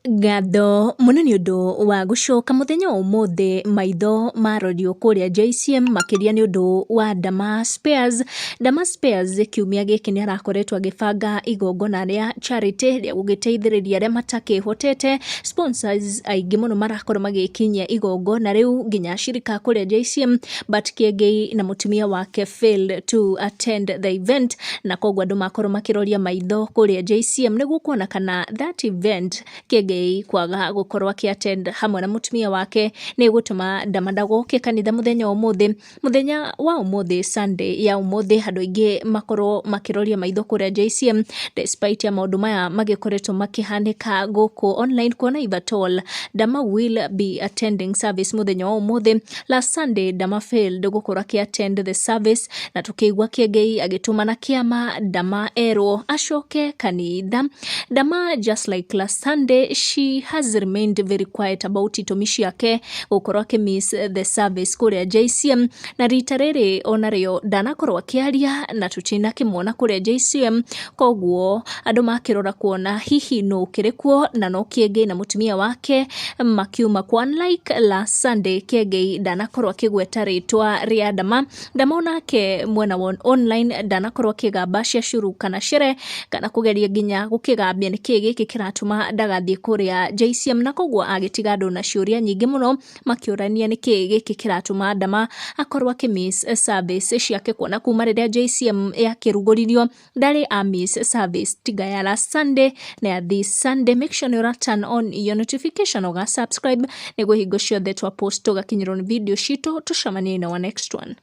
Ngatho mũno nĩ ũndũ wa gũcoka mũthenya wa ũmũthĩ maitho marorio kũrĩa JCM makĩria nĩ ũndũ wa Dama Spares. Dama Spares kiumia gĩkĩ nĩ arakoretwo agĩbanga igongona rĩa charity rĩa gũgĩteithĩrĩria arĩa matakĩhotete. Sponsors aingĩ mũno marakorwo magĩkinyia igongona rĩu nginya ashirika kũrĩa JCM, but Kĩengei na mũtumia wake failed to attend the event, na koguo andũ makorwo makĩroria maitho kũrĩa JCM nĩguo kuona kana that event, Kĩengei kwaga gũkorwo akĩ attend hamwe na mũtumia wake, nĩ gũtũma Dama ndagoke kanitha mũthenya wa ũmũthĩ. Mũthenya wa ũmũthĩ, Sunday ya ũmũthĩ, andũ aingĩ makorwo makĩroria maitho kũrĩa JCM despite ya maũndũ maya magĩkoretwo makĩhanĩka gũkũ online, kuona if at all Dama will be attending service mũthenya wa ũmũthĩ. Last Sunday Dama failed gũkorwo akĩ attend the service, na tũkĩigua Kĩengei agĩtũmana kĩama Dama erwo acoke kanitha. Dama, just like last Sunday, she has remained very quiet about itũmi ciake gũkorwo akĩ miss the service kũrĩa JCM, na rita rĩrĩ onarĩo ndanakorwo akĩaria na tũtinakĩmuona kũrĩa JCM. Koguo andũ makĩrora kuona hihi nũ ũkĩrĩ kuo, na no Kĩengei na mũtumia wake makiuma kwa. Unlike last Sunday, Kĩengei ndanakorwo akĩgweta rĩtwa rĩa Dama. Dama onake mwena wa online ndanakorwo akĩgamba ciacuru kana cere kana kũgeria nginya gũkĩgambia nĩkĩĩ gĩkĩ kĩratũma ndagathiĩ kũrĩa JCM, na koguo agĩtiga andũ na ciũria nyingĩ mũno makĩũrania nĩkĩĩ gĩkĩ kĩratũma Dama akorwo akĩ miss service ciake, kuona kuma rĩrĩa JCM yakĩrugũririo ndarĩ a miss service tiga ya last Sunday na ya this Sunday. Make sure nĩ ũra turn on your notification, ũga subscribe nĩguo hingo ciothe twa post ũgakinyĩrwo nĩ video citũ. Tũcemanie in our next one.